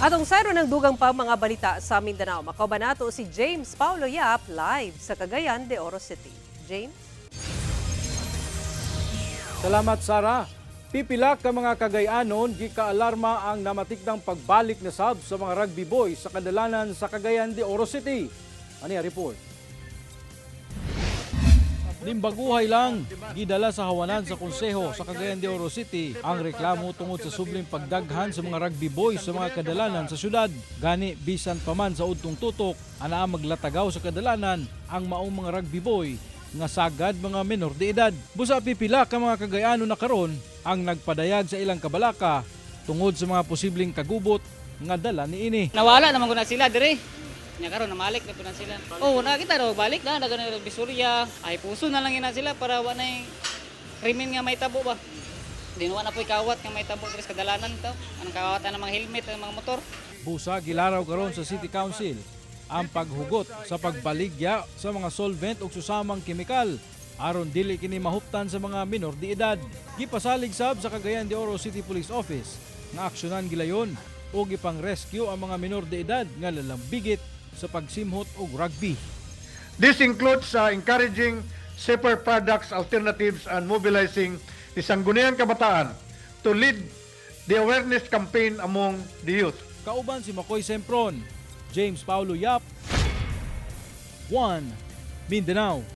Atong sayro ng dugang pa mga balita sa Mindanao. Makauban nato si James Paulo Yap live sa Cagayan de Oro City. James? Salamat, Sara. Pipila ka mga Kagayanon gikaalarma ang namatikdang pagbalik na sab sa mga rugby boys sa kadalanan sa Cagayan de Oro City. Ani ang report. Limbaguhay lang, gidala sa hawanan sa konseho sa Cagayan de Oro City ang reklamo tungod sa subling pagdaghan sa mga rugby boys sa mga kadalanan sa syudad. Gani bisan pa man sa udtong tutok, anaa maglatagaw sa kadalanan ang maong mga rugby boy nga sagad mga menor de edad. Busa pipila ka mga Kagayano na karon ang nagpadayag sa ilang kabalaka tungod sa mga posibleng kagubot nga dala niini. Nawala naman ko na sila dire. Nya karon namalik na po na sila. Oh, nakita raw balik na daga na Bisurya. Ay puso na lang ina sila para wa na yung krimen nga may tabo ba. Di wa na po'y kawat nga may tabo diri sa kadalanan to. Anong kawatan ng mga helmet ng mga motor. Busa gilaraw karon sa City Council ang paghugot sa pagbaligya sa mga solvent ug susamang kemikal aron dili kini mahuptan sa mga minor de edad. Gipasalig sab sa Cagayan de Oro City Police Office nga aksyonan gilayon ug ipang-rescue ang mga minor de edad nga lalambigit sa pagsimhot og rugby. This includes encouraging safer products alternatives and mobilizing the Sangguniang Kabataan to lead the awareness campaign among the youth. Kauban si Makoy Sempron, James Paulo Yap, 1 Mindanao.